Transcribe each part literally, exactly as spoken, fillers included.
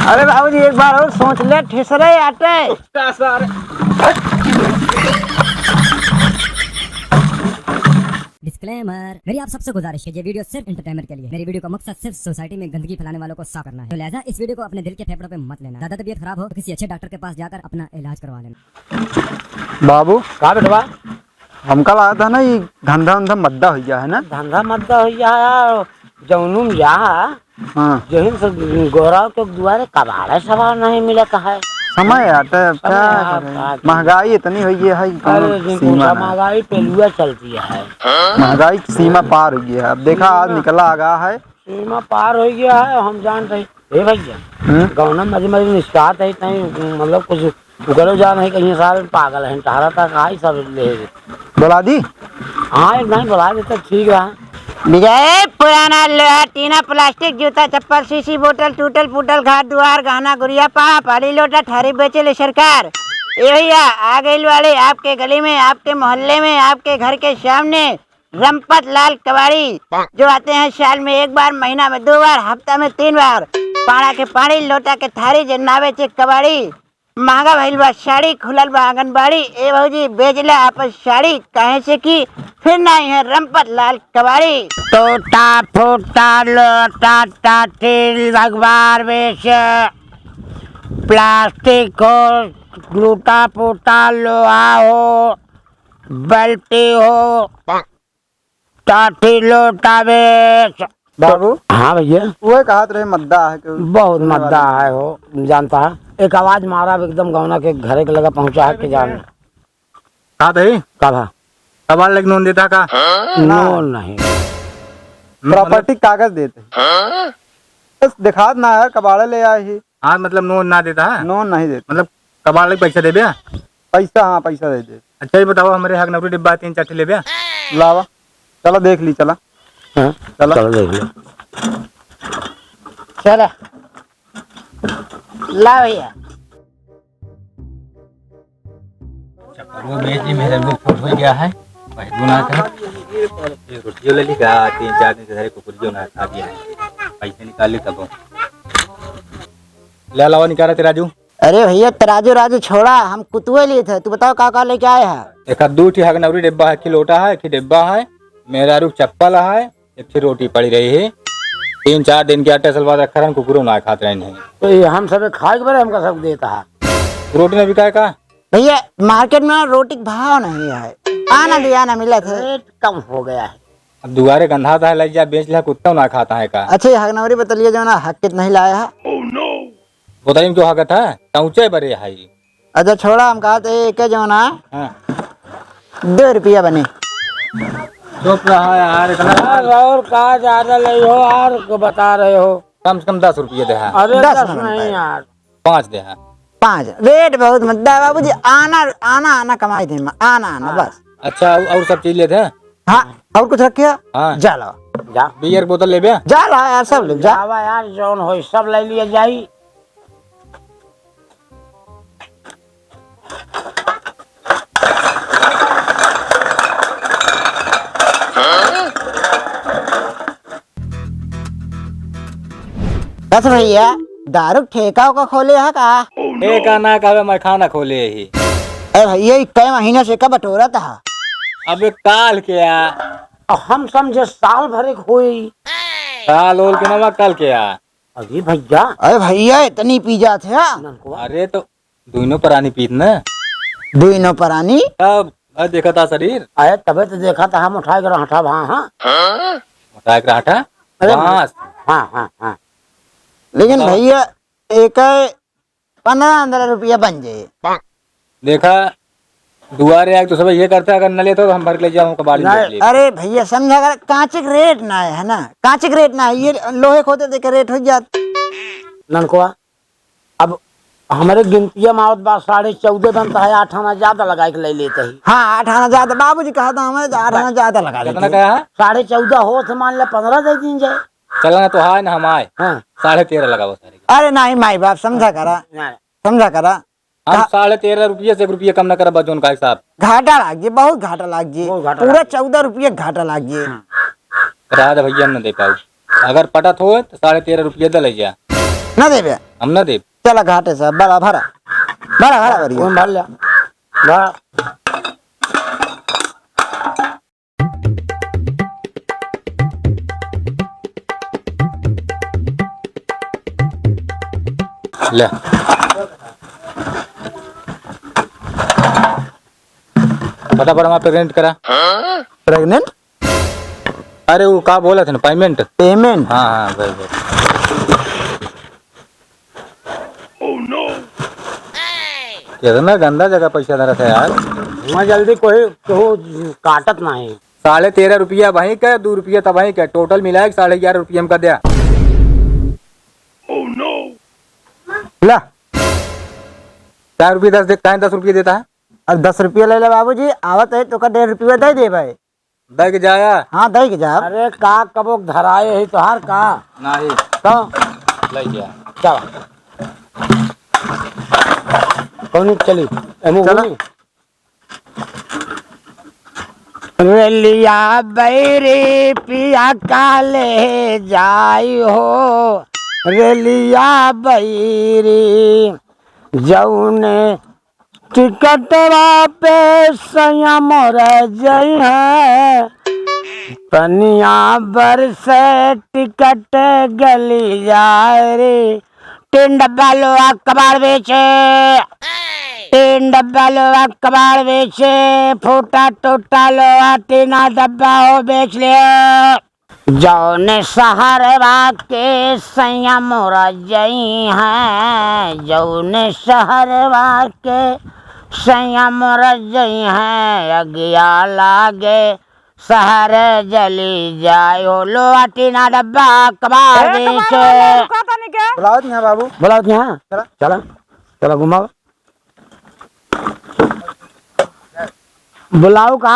अरे बाबूजी, एक बार और सोच ले, ठेसरे आटे। का सर? Disclaimer, मेरी आप सबसे गुजारिश है, ये वीडियो सिर्फ एंटरटेनमेंट के लिए। मेरी वीडियो का मकसद सिर्फ सोसाइटी में गंदगी फैलाने वालों को साफ करना है, तो लिहाजा इस वीडियो को अपने दिल के फेफड़ों पे मत लेना। ज्यादा तबीयत खराब हो तो किसी अच्छे डॉक्टर के पास जाकर अपना इलाज करवा लेना। बाबू, का बेटवा? हमका लागत है ना, ई धंधा उंधा मद्दा होइ गया है ना? धंधा मद्दा होइ गया है, जौनू में जा, हाँ। जहिन से गोहराव के दुआरे कबाड़ा सबाड़ा नहीं मिलत है। समय आटे, अब समय क्या आ, करे? आ, महंगाई इतनी होइ गई है कि कौनो अरे, जिनको सीमा ना। महंगाई पे लुआ चलती है। महंगाई की सीमा पार होइ गई है। अब देखा, आज निकला आगा है। सीमा पार होइ गया है, हम जानत ही। ए भइया, हम्म? गौना मजे मजे निस्कात है, तई, मतलब, कुछ उगलो जा नहीं, कहीं साल पागल है, टहरा तक आई सब ले। बोला दी? हाँ, एक नहीं बोला दे तो ठीक रहा। विजय, पुराना लोहा, टीना, प्लास्टिक, जूता, चप्पल, शीशी, बोतल, टूटल फूटल, घर दुआर, गहना गुरिया, पाड़ा पाड़ी लोटा, थारी बेचे ले सरकार। ए भइया, आ गइल वाले आपके गली में, आपके मोहल्ले में, आपके घर के सामने। रमपत लाल कबाड़ी, जो आते हैं साल में एक बार, महीना में दो बार, हफ्ता में तीन बार। पाड़ा के पाड़ी, लोटा के थारी, जे ना बेचे कबाड़ी। महंगा भइल बा साड़ी, खुलल बा आंगनबाड़ी। ए भौजी, बेच ले आपन साड़ी, काहे से कि फिर नाहीं है रमपत लाल कबाड़ी। टूटा फूटा लोटा टाटी अखबार बेच, प्लास्टिक हो, टूटा फूटा लोहा हो, बाल्टी हो, टाटी लोटा बेच। बाबू। हाँ भइया। उहे कहत रहे, मद्दा है कि बहुत मद्दा है हो, जानता है। एक आवाज मारा, अब एकदम गौना के घरे के लगा पहुँचा है कि जान। का दही? का भा? कबाड़ लेके नोन देता का? नोन नहीं। मतलब प्रॉपर्टी कागज देते। बस दिखात ना है, कबाड़ा ले आए ही। हाँ, मतलब नोन ना देता है? नोन नहीं देता। मतलब कबाड़ लेके पैसा देबे? पैसा, हाँ, पैसा दे दे। अच्छा, ये बताओ, हमरे हगनौरी डिब्बा तीन चार ठे लेबे? लावा, चला देख ली, चला। हाँ, चला। चला देख ली। चला। ला भइया। चप्पलवा बेच ली, मेरे को फोट होइ गया है, पहिरबो ना कर। एक रोटियो ले ली का, तीन चार दिन से धरे कुकुरियो ना खा गया है, पैसे निकाल ली तब। ले लावा, निकाला तेरा राजू। अरे भइया, तराजू राजू छोड़ा, हम कुतुए लिए थे। तू बताओ का का लेके आए है? एक आध दू ठी हगनौरी डिब्बा है, एक ठी लोटा है, एक ठी डिब्बा है, मेहरारू के चप्पल है, एक ठी रोटी पड़ी रही है। तीन चार दिन के आटे सलवा रखा रहन, कुकुरो ना खात रहन है। तो ये हम सबे खाए के बरे हमका सब देता है। रोटी ना बिकाए का? भइया, मार्केट में ना रोटी के भाव नहीं है, आना दिया ना मिलत है। रेट कम हो गया है। अब दुआरे गंधात है, लइ जा बेच ले, कुत्ता ना खाता है का? अच्छा, ये हगनौरी बतलिया जो ना हक कितना ही लाया है। बताइए क्यों हकत है? तौचे बरे है। अच्छा छोड़ा, हम कहत है एक जो ना हाँ। दो रुपया बने। चुप रहा यार, इतना यार, और का ज्यादा ले हो यार, को बता रहे हो? कम से कम दस रुपये दे है। अरे दस दस नहीं यार। पाँच दे है। पाँच। रेट बहुत मत दे बाबूजी, आना, आना, आना कमाई दे, आना, आना, हाँ। बस। अच्छा, और, और सब चीज लेते हैं? हाँ, और कुछ रखे हो? हाँ। जा लो। जा। बियर के बोतल लेबे? जा लो यार, सब ले, जा। जावा यार, जौन होई, सब ले लिया जाई। बस भइया, दारू ठेका ओका खोले है का? ठेका ना कहबे, मैं खाना खोले ही। ए भइया, ई कै महीना से का बटोरत हा? अबे काल के आ। हम समझे साल भर एक होई। साल ओल के नवा, काल के आ। अरे भइया। अरे भइया, इतनी पी जात है? ननकुआ। अरे तो दुइनो परानी पीत न। दुइनो परानी? तब, अ, देखा था शरीर। अरे तबे तो देखा था हम उठाए के रहठा भा, हाँ। उठाए के रहठा? अरे बांस। हाँ, हाँ, हाँ। लेकिन बताओ। भइया, एक पन्द्रह पन्द्रह रुपया बन जाए। देखा, दुआरे आए तो सब ये करता, अगर न लेता तो हम भर के ले जाऊँ, कबाड़ी में नहीं। ले। अरे भइया, समझा कर, कांचे के रेट ना है, है ना? कांचे के रेट ना है, ये लोहे खोते देखे रेट हो जात। ननकुआ, अब हमरे गिनतिया में आवत बा, साढ़े चौदह बनता है, आठ आना ज्यादा लगाए के ले लेते ही। हाँ, आठ आना ज्यादा, बाबूजी कहा था हमें, आठ आना ज्यादा लगा कितना देते। कहा है? साढ़े चौदह होत, मान ले पन्द्रह दे दीन जाए। चला ना तो हाय ना हम आए। हाँ। साढ़े तेरह लगाओ सारे के। अरे नहीं माई बाप, समझा करा, नहीं। समझा करा। हम का- साढ़े तेरह रुपये से एक रुपये कम ना करब, जोन का हिसाब। घाटा लाग जी, बहुत घाटा लाग जी। बहुत घाटा पूरा लाग जी। चौदह रुपये घाटा लाग जी। हाँ। राज भइया हम न दे पाऊ। अगर पटत हो तो साढ़े तेरह रुपये दे ले जा। ना देबे? हम ना देब। चला घाटे से, बड़ा भरा, भरा, भरा भरिया। कौन भर लिया? भरा। ले। फटाफट हमार payment करा। Pregnant? अरे, वो का बोलत है ना, payment? Payment? हाँ, हाँ, बस, बस। इतना गंदा जगह पैसा धरत है यार। वहाँ जल्दी कोई, कोई काटत नहीं। साढ़े तेरह रुपया वहीं के, दो रुपया तब वहीं के, total मिला के साढ़े ग्यारह रुपया हमका द्या। ला, चार रुपया दस दे, काहे दस रुपया देता है? अब दस रुपया ले ले बाबूजी, आवत है तो का डेढ़ रुपया दे दे भाई। दे के जाया। हाँ, दे के जा। अरे का कबो धराए है तोहार का? नहीं। तो? ले गया। चल। कौन चली? एमू चला। घूमी? रेलिया बैरी पिया काले जाई हो, रेलिया बैरी जौने टिकटवा पे सैया मोर जइहैं, पनिया बरसे टिकट गली जाए रे। तीन डब्बा लोहा कबाड़ बेचे, तीन डब्बा लोहा कबाड़ बेचे, फूटा टूटा लोहा टीना डब्बा हो बेच ले। जौने शहरवा के सैया मोर जइहैं, जौने शहरवा के सैया मोर जइहैं, अगिया लागे शहर जली जाए हो, लोहा टीना डब्बा कबाड़ ए, कबाड़ बेचे। वाला रुका तनी के। बुलावत यहाँ बाबू। बुलावत यहाँ। चला। चला, चला घुमाओ। बुलाओ का?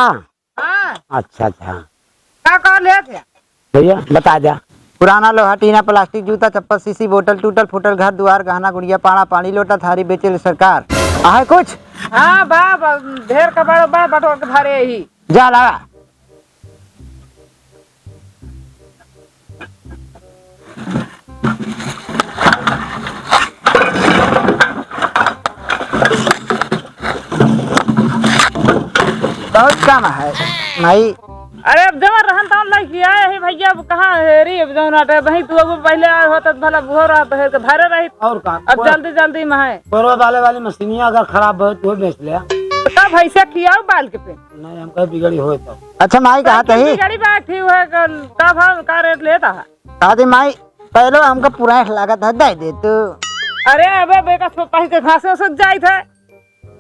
हाँ। अच्छा, अच्छा। का, का लेत है? भैया, बता द्या। पुराना लोहा, टीना, प्लास्टिक, जूता, चप्पल, शीशी, बोतल, टूटल फूटल घर दुआर, गहना गुड़िया, पाड़ा, पानी, लोटा, थारी बेचे ले सरकार। आहे कुछ? हाँ, बा, बा, ढेर कबाड़ बा, बटोर के धरे ही। जा लावा। बहुत कम है भाई। अरे, अब जवन रहन तवन लइके आए है भैया, अब कहाँ हेरी, अब जवन आटे, वहीं तू अब पहले आए होत, तो भला बुहो रहत, हेर के धरे रही। और का? अब कोई जल्दी, जल्दी में है। कोरवा वाले वाली मशीनिया अगर खराब हो, तो बेच ले। तब भैंसे खियाओ बाल के पे। नहीं, हमका बिगड़ी होए तो। अच्छा, माई कहा तब तही? बिगड़ी बात थी, वह कल, तब हम का रेट लेता है? कहा थी, माई, पहले हमका पुराना लागत है, दे दे तू। अरे, अबे, बेका सो कहीं के घासे से जाइत है,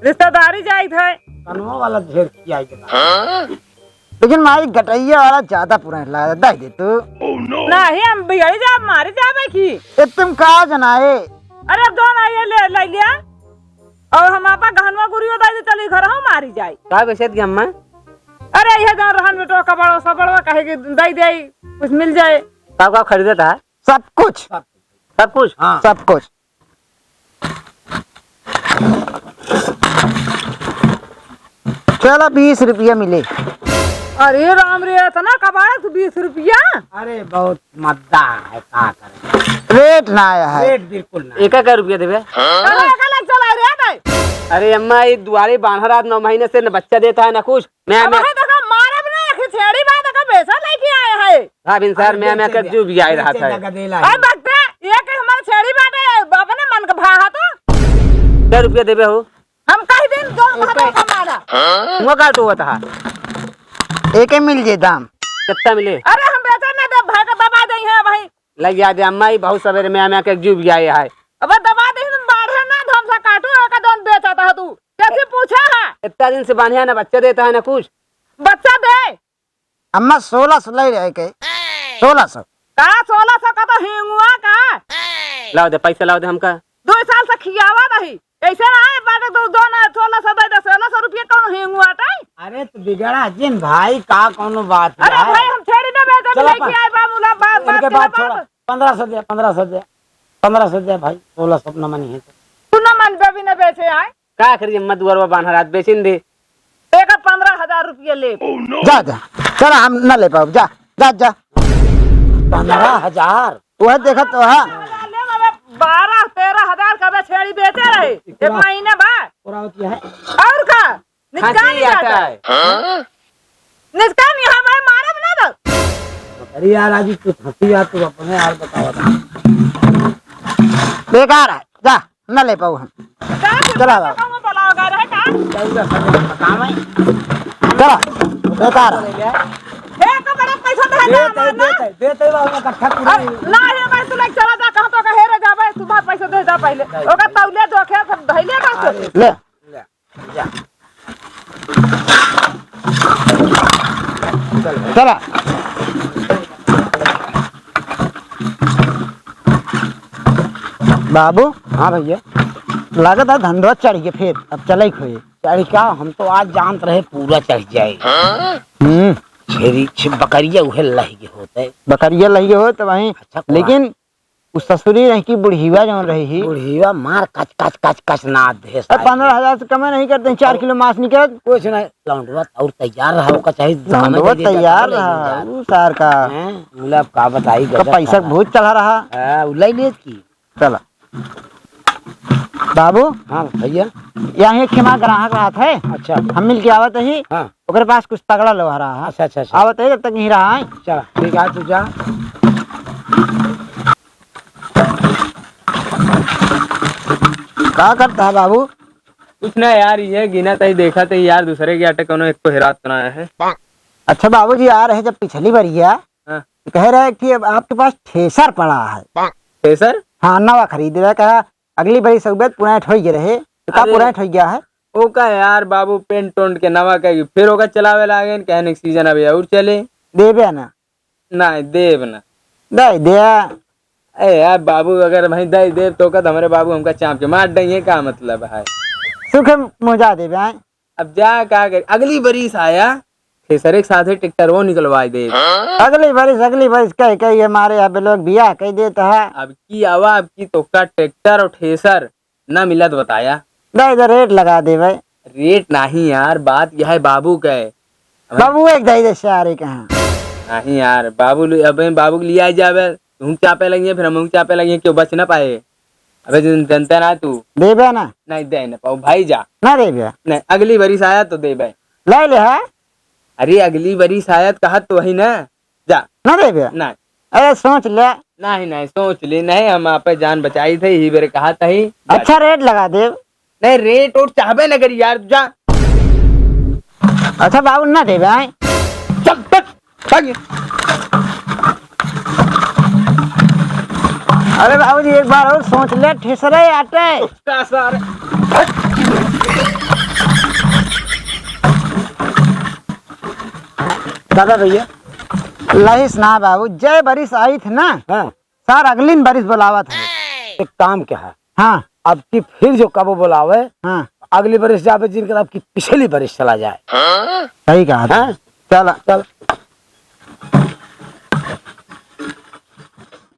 रिश्तेदारी जाइत है। कनवा वाला ढेर खियाई के बा। लेकिन माई, गटैया वाला ज्यादा पुराना लागत है, दे दे तू। नहीं, हम बिगड़ी जा, मारी जाबे की। ए, तुम का जनाए? अरे, अब जौन आइए, ले, ले लिया। और हम आपा गहनवा गुरियो दे दे, चली घर हम मारी जाई। का बेचत के अम्मा? अरे, यह जौन रहन बेटो, कबड़ो, सबड़वा कहे कि दे दे, कुछ मिल जाए। का, का खरीदत है? सब कुछ। सब कुछ? हाँ। सब कुछ। चला, बीस रुपया मिले। अरे राम रे, इतना कबाड़ा तू, बीस रुपया? अरे बहुत मद्दा है, का करे? रेट ना आया है। रेट बिल्कुल ना। एका का रुपया देबे? अरे एका लग चला रे भाई। अरे अम्मा, ये दुआरे बांधल रहत, नौ महीने से न बच्चा देता है, न कुछ। मैं, अब मैं है देखा, मारब ना, एक छेड़ी बा, देखा, बेचा लेके आए है। हाँ, बिन सर, अरे मैं, मैं बेचे कर दे, जू भी आए रहा बेचे था। लगा दे लाई। अरे बकते, ये के हमारे छेड़ी बाटे, अपने मन का भाव है तो। कै रुपया देबे हो? हम कह दिन, जो भाव है हमारा। वो का तो होता है? एके मिल जे दाम। कितना मिले? अरे हम बेचा ना दे, भाई का दबा दे है भाई। लग जा दे अम्मा, ई बहुत सवेरे में, में के जू भी आए है। अब दबा दे, तुम बाढ़े ना, धम सा काटू, एका जौन बेचा था तू। कैसे पूछा है? इतना दिन से बांधे है ना, बच्चा देता है ना कुछ। बच्चा दे। अम्मा, सोलह सौ ले रहे के। सोलह सौ। का सोलह सौ का तो हिंगुआ का? लाओ दे, पैसा लाओ दे हमका। दो साल से खियावा रही। ऐसे ना आए, बाटे दो, दो ना, सोलह सौ दे दे, सोलह सौ रुपया कौन हिंगुआ टाई? अरे तो बिगड़ा जिन भाई, का कौनो बात अरे है? भाई, हम छेड़ी ना बेचे, चलो लेके बा। आए बाबू ला, बात, इनके बात बात छोड़ा। बात। पन्द्रह सौ दे, पन्द्रह सौ दे, पन्द्रह सौ दे भाई, सोलह सौ न मनी है। तू न मन पे भी न बेचे आए। का करिए, मत दुआरवा बान्हा रात बेचिन दे। एक पन्द्रह हजार रुपये ले। जा, जा, चला, हम न ले पाओ, जा, जा, जा। पन्द्रह हजार? वह देखा तो है। ले बाबा, बारह तेरह हजार का बे छेड़ी बेचे रहे, एक इतना महीने बाद। और क्या है? और का? निचका खांसी नहीं आता जाता है। है। निचका नहीं, हमारे मारे में ना दो। अरे यार, आज तू फंसी यार, तू अपने यार बताओ ना। बेकार है, जा, न ले पाऊ हम। का फिर चला बच्चा बाबू। का मुंह बोला होगा रे, का? चल, जा, सब बतावे। चला, बेकार है। हे, तो बड़ा पैसा दे दे, दे, दे, दे, दे, बाबू, इकट्ठा पूरा। अरे, ना, ये भाई, तू लोग चला जा, कहाँ तो कहे रे, जा भाई, तू भाई पैसा दे, जा पहले। ओका तौले दो, खेत धैले बा तो। अरे, ले। ले, जा। चला। बाबू। हाँ भैया। लागत है धंधवा चढ़ गए फिर, अब चले खोए। चढ़ का? हम तो आज जानत रहे पूरा चढ़ जाए। हम्म। छेरी, छे-, बकरिया उहे लहिगे होते। बकरिया लहिगे होते वहीं। अच्छा, लेकिन उ ससुरी रही कि बुढ़ीवा जौन रही ही। बुढ़ीवा मार कच, कच, कच, कच नाद दे अब सारे। पन्द्रह हजार से कमे नहीं करते, चार किलो मांस निकलत। कुछ नहीं, लौंडवा और तैयार रहा, ओका चाहे दुकान लौंडवा में दे देता, तैयार ले रहा, जा। उ सार का। हैं? मुला अब का बताई, तो गजब पैसा साला। बहुत चढ़ा रहा। हाँ, उ ले लेत की। चला। बाबू। हाँ भैया। यहाँ एक खेमा ग्राहक रहत है। अच्छा। हम मिल के आवत ही। हाँ। ओकरे पास कुछ तगड़ा लोहा रहा है। अच्छा, अच्छा, अच्छा। आवत है, जब तक यहीं रहा है। चला, ठीक है, तू जा। का करता है बाबू? कुछ ना यार, ये गिना तही देखा तही यार, दूसरे के आटे कोनो एक तो हेरात तो ना है। अच्छा बाबूजी, आ रहे जब पिछली बार गया, हाँ। तो कह रहे कि अब आपके पास थ्रेसर पड़ा है। थ्रेसर? हाँ, नवा खरीद रहे, कहा अगली बारी सौबत पुराना हो गया रहे, तो का अरे, पुराना हो गया है? ओ का यार बाबू, पेंट टोंट के नवा कही, फिर ओका चलावे लागे, कहने के सीजन अभी और चले। देबे ना? नहीं, देब ना। दे दे। ए यार बाबू, अगर वहीं दे देब तो का, हमारे बाबू हमका चाप के मार देंगे, का मतलब है? सुख मुजा देबे, आए। अब जा का कर, अगली बरिस आया, थ्रेसर के साथे ट्रैक्टर वो निकलवाए दे। अगली बरिस, अगली बरिस कह, कह ये मारे अब लोग बियाह कह देता है। अब की आवा, अब की तोका ट्रैक्टर और थ्रेसर ना मिला तो बताया। दे दे, रेट लगा दे भाई। रेट नहीं यार, बात यह है बाबू का है। अब बाबू एक दे दे सारे कहाँ। नहीं यार, बाबू ले-, अबे बाबू के लिए आ जावे, तुम चापे लगिए, फिर हम चापे लगिए, क्यों बच ना पाए। अबे जन-, जनता ना तू। देबे ना? नहीं दे ना पाऊ भाई, जा। ना देबे? नहीं, अगली बरिस आया तो देबे। ले ले है। अरे अगली बरिस आया तो कहा तो वही ना, जा। ना देबे? नहीं। अरे सोच ले। नहीं, नहीं, सोच ले, नहीं, हम आपे जान बचाई थे, यही बेरे कहा था ही। जा। अच्छा रेट लगा देब। नहीं, रेट और चाहबे न करी यार, तू जा। अच्छा बाबू ना देबे, आए। चल, चल। भाग। अरे बाबूजी, एक बार और सोच ले, ठेसरे आटे। उसका सारे। दादा भैया। लहिस ना बाबू, जय बरिस आई थे ना। हाँ। सर, अगली बरिस बुलावत है। एक काम क्या है? हाँ। अब की फिर जो कबो बुलावे, हाँ। अगली बरिस जाबे जिनकर अब की पिछली बरिस चला जाए। सही कहा था। हाँ? चला। चल।